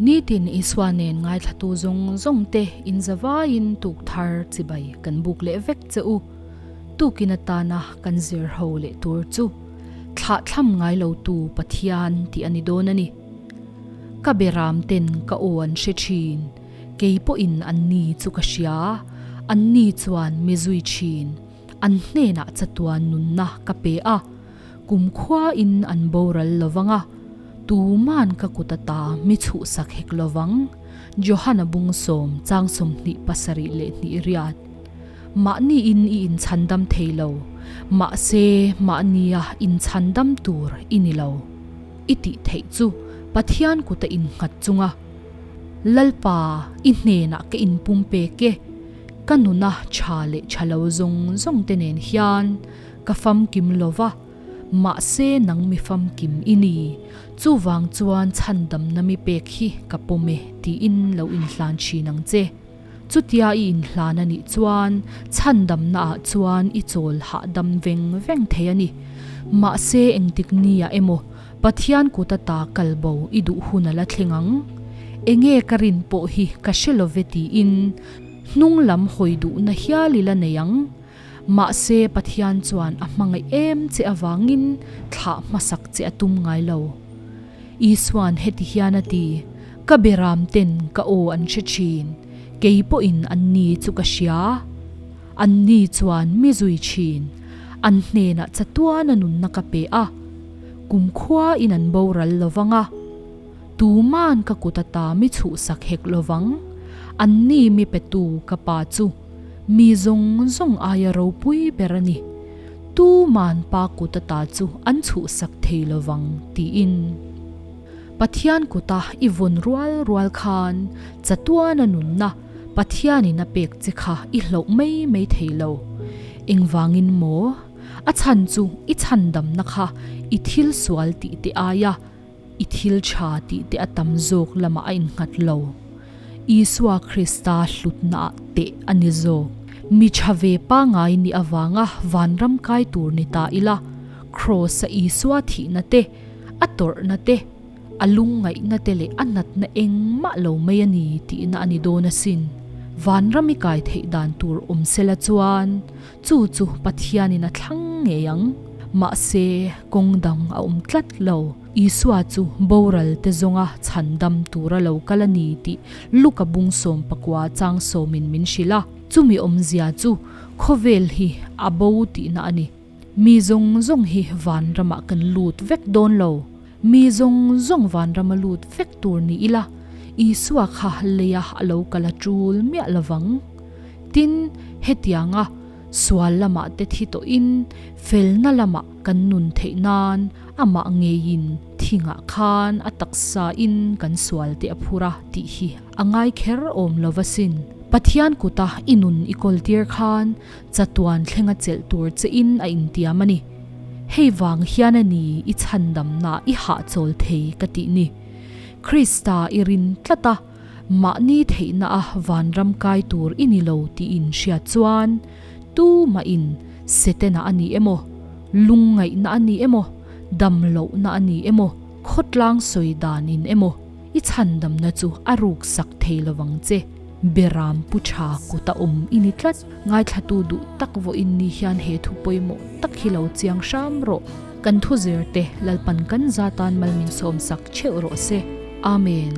Nitin Isua nen ngaithlatu zawng zawng te in zavaiin tuk thar chibai kan buk leh vek che u. Tukin atana kan zir ho leh tur chu thlah thlam ngai lo tu Pathian tih a ni dawn a ni. Ka beram ten ka aw an hre thin, kei pawhin an ni chu ka hria, an ni chuan mi zui thin, an hnenah chatuan nunna ka pe a, kumkhuain an boral lo vang a, tuman ka kut ata mi chhuhsak hek lo vang, Johana bungsawm chang 27 leh riat. Mahni in i inchhandam thei lo, mahse mahnia inchhandam tur i ni lo. I tih theih chu Pathian kuta innghat chunga Lalpa i hnenah ka inpumpek e, ka nuna tha leh tha lo zawng zawng te nen hian ka famkim lo va, mahse nang mi famkim i ni, chuvang chuan chhandamna mi pek hi ka pawm e tiin lo inhlan thin ang che. Chutia i inhlan a nih chuan chhandamna ah chuan i chawl hahdam veng veng thei a ni. Mahse engtik nia emaw Pathian kut ata kalbo i duh hun a la thleng ang. Enge ka rin pawh hi ka hre lo ve tiin hnung lam hawi duhna hial i la nei ang. Mahse Pathian chuan a hmangaih em che avangin thlah hmasak che a tum ngai lo. Isua'n heti hian a ti, Ka beram ten ka aw an hre thin, kei pawhin an ni chu ka hria. An ni chuan mi zui thin, an hnenah chatuana nunna ka pe a, kumkhuain an boral lo vang a, tuman ka kut ata mi chhuhsak hek lo vang, an ni mi petu ka pa chu mi zawng zawng aia ropui ber a ni. Tuman pa kut ata chu an chhuhsak thei lo vang, tiin. Pathian kuta i vawn rual rual khan chatuana nunna Pathianin a pek che kha i hloh mai mai thei lo. Engvangin maw? A chhan chu i chhandamna kha i thil sual tih te aia i thil tha tih te a tam zawk lamah a innghat lo. Isua Krista hlutnaah teh a ni zawk. Mi tha ve pangai nih avanga vanram kai tur ni ta ila, Kraws-a Isua thihna te, a tawrhna te, a lungngaihna te leh a natna engmah lo mai a ni tihna a ni dawn asin. Vanram i kai theih dan tur awm sela chuan chu chu Pathianin a thlang ngei ang. Mahse, kawng dang a awm tlat lo. Isua chu boral te zawnga chhandam tura lo kal a ni tih Luka bung 19 chang sawmin min hrilh a. Chumi awmzia chu khawvel hi a bo tihna a ni. Mi zawng zawng hi vanramah kan lut vek dawn lo. Mi zawng zawng vanrama lut vek tur ni ila, Isua kha leia a lo kal a tul miah lovang. Tin, hetianga sual lamah te thi tawhin felna lamah kan nun theih nan amah ngeiin thingah khan a taksain kan sual te a phur a tih hi a ngai kher awm lo va sin. Pathian kuta i nun i kawltir khan chatuan thlenga chelh tur che in a intiam a ni. Hei vang hian a ni i chhandamna i hahchawl thei ka tih ni. Krista i rin tlat a, mahni theihna a vanram kai tur i ni lo tih in hriat chuan tumah in Setana a ni emaw, lungngaihna a ni emaw, damlohna a ni emaw, khawtlang sawi dan in emaw i chhandamna chu a ruksak thei lovang che. Beram pu tha kut a awm i ni tlat. Ngaithlatu duh tak vawiin ni hian he thu pawimawh tak hi lo chiang hram rawh. Kan thu zir te Lalpan kan za tan mal min sawmsak theuh rawh se. Amen.